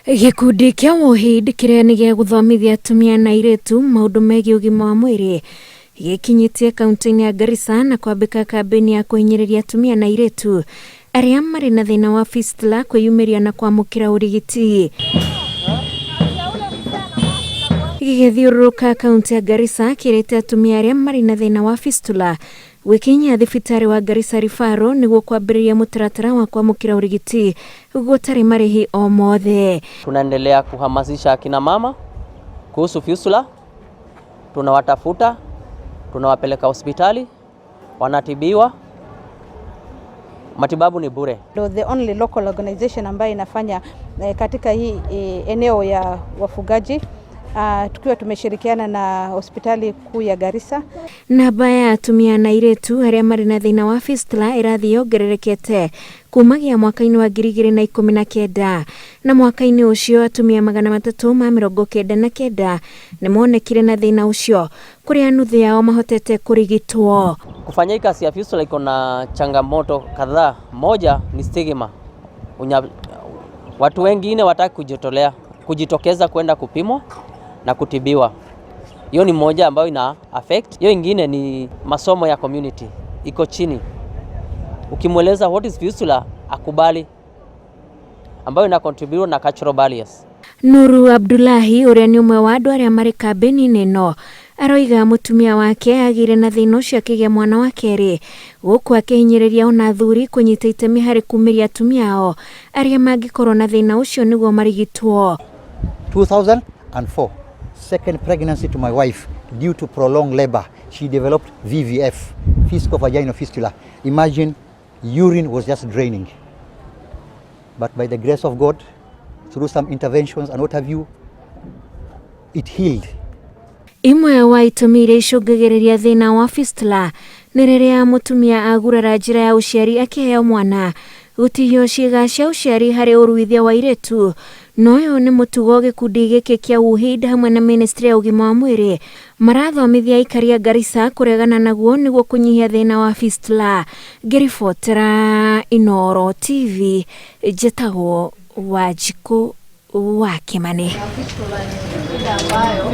Gĩkundi kĩa WOHID kĩrĩa nĩ gĩa gũthomithia atumia na airĩtu maũndũ megiĩ ũgima wa mwĩrĩ gĩkinyĩtie kaunti-inĩ ya Garissa na kwambĩka kambĩini ya kũhinyĩrĩria atumia na airĩtu arĩa marĩ na thĩna wa fistula kwĩyumĩria na kwamũkĩra ũrigiti. Gĩgĩthiũrũrũka kaunti ya Garissa kĩrĩte atumia arĩa marĩ na thĩna wa fistula gwĩkinyia thibitarĩ wa Garissa Referral nĩguo kwambĩrĩria mũtaratara wa kwamũkĩra ũrigiti gũtarĩ marĩhi o mothe. Tunaendelea kuhamasisha akina mama kuhusu fistula, tunawatafuta, tunawapeleka hospitali, wanatibiwa, matibabu ni bure. The only local organization ambayo inafanya katika hii eneo ya wafugaji, tukiwa tumeshirikiana na hospitali kuu ya Garissa. Namba ya atumia na airĩtu arĩa marĩ na thĩna wa fistula ĩrathiĩ yongererekete kumagia mwaka-inĩ wa 2019, na mwaka-inĩ ũcio atumia 399 nĩ monekire na thĩna ũcio, kũrĩa nuthu yao mahotete kũrigitwo. Kufanya hii kazi ya fistula iko na changamoto kadhaa. Moja ni stigma. Watu wengine wataki kujitolea, kujitokeza kwenda kupimwa na kutibiwa. Hiyo ni moja ambayo ina affect. Hiyo ingine ni masomo ya community iko chini. Ukimweleza what is fistula akubali, ambayo ina contribute na cultural barriers. Nuru Abdullahi ũrĩa nĩ ũmwe wa andũ arĩa marĩ kambĩni-inĩ ĩno aroiga mũtumia wake agĩire na thĩna ũcio akĩgĩa mwana wa kerĩ, gũkũ akĩhinyĩrĩria ona athuri kũnyita itemi harĩ kumĩria atumia ao arĩa mangĩkorwo na thĩna ũcio nĩguo marigitwo. 2004, second pregnancy to my wife, due to prolonged labor, she developed VVF, vaginal fistula. Imagine, urine was just draining. But by the grace of God, through some interventions and what have you, it healed. Imwe wa itũmi iria icũngagĩrĩria thĩna wa fistula nĩ rĩrĩa mũtumia agurara njĩra ya ũciari akĩheo mwana, gũtihio ciĩga cia ũciari harĩ ũruithia wa airĩtu, na ũyũ nĩ mũtugo gĩkundi gĩkĩ kĩa WOHID hamwe na ministry ya ũgima wa mwĩrĩ marathomithia aikari a Garissa kũregana naguo nĩguo kũnyihia thĩna wa fistula. Ngĩribotera Inooro TV, njĩtagwo Wanjikũ wa Kĩmani. Ambayo